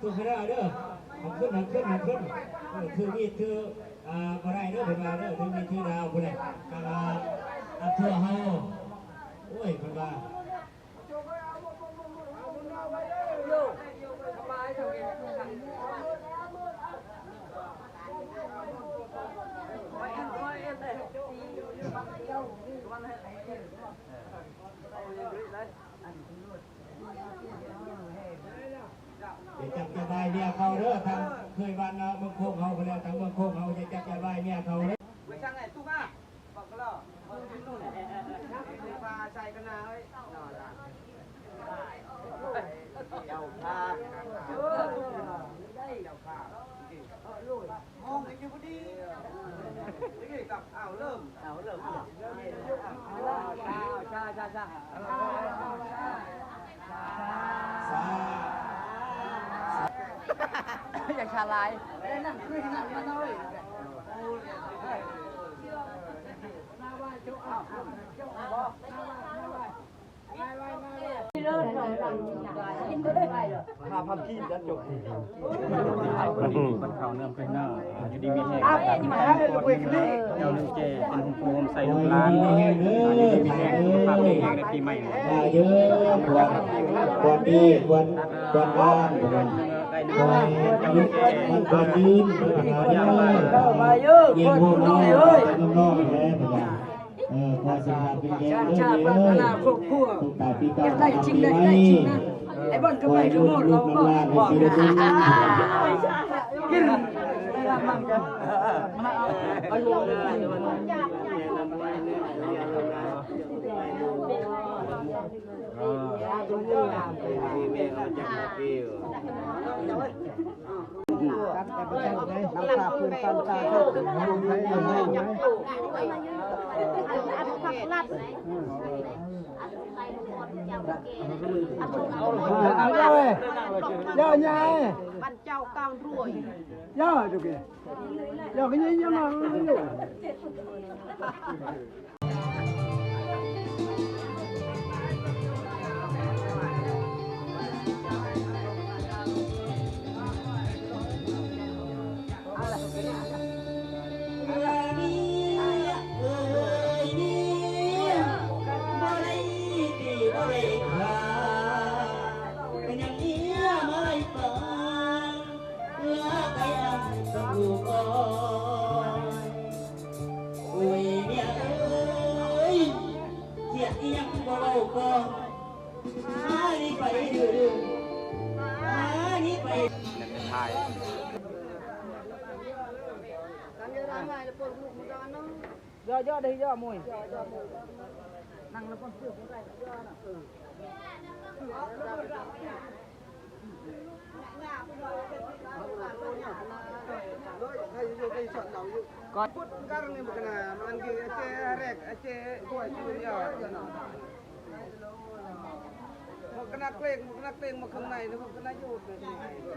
ຖືກໃຫ້ໄດ້ເດີ ເອົາຂຶ້ນ ເອົາຂຶ້ນ ເອົາຂຶ້ນ ເອີ ຖືມີດຖື ອ່າ ບໍ່ໄດ້ເດີ ເພິ່ນວ່າເດີ ຖືມີດຖືດາວພຸ້ນແຫຼະ ແຕ່ວ່າ ອັບທົ່ວເຮົາ ໂອ້ຍ ເພິ່ນວ່າ ຢ່າຈັບຢ່າບາຍເມຍເຂົາເດີ ທາງເຄີຍບ້ານເມືອງໂຂງເຮົາພຸ້ນແຫຼະ ທາງເມືອງໂຂງເຮົາ ຢ່າຈັບຢ່າບາຍເມຍເຂົາເດີ. ຢ່າຊາຫຼາຍ. ພາພັບທີ່ຈະຈົບ ມັນເຂົ້າເນື້ອເພິ່ນເນາະ ຢູ່ດີມີແຮງ ເຈົ້າໜຶ່ງແຈເປັນໂຮມໂພໂຮມໄຊລູກຫຼານ ຢູ່ດີມີແຮງ ສຸຂະພາບແຂງແຮງໃນປີໃໝ່ ເອີ ຄວນ ຄວນດີ ຄວນ ການບ້ານ ເອີ ຂອໃຫ້ມັນເກີດຂຶ້ນ ເອີ ມາຢູ່ ເອີ ຄົນນ້ອຍເອີຍ ນ້ອງໆ ເອີ ຂໍສຸຂະພາບແຂງແຮງເດີ ເອີ ສຸກກາຍປີເກົ່າ ສຸກກາຍປີໃໝ່ ໄອ້ບ່ອນກໍໄປກໍໝົດ ເຮົາກໍ ເອົາເດີ ເຈົ້າໃຫຍ່ ບ້ານເຈົ້າກ້າວລວຍ ເຈົ້າດູກ ເຈົ້າກໍຍັງ ຍັງມາຢູ່. ໂອ້ຍ ເມຍເອີຍ ເຮັດອີ່ຫຍັງບໍ່ເວົ້າກ່ອນ ມານີ້ໄປເດີ ມານີ້ໄປ. Yo, yo, deh, yo, muy. Nang lepon. Put kar ni bakana, mangi ache harek, ache kuai sunya. Bakana klek, bakana klek, bakana yut.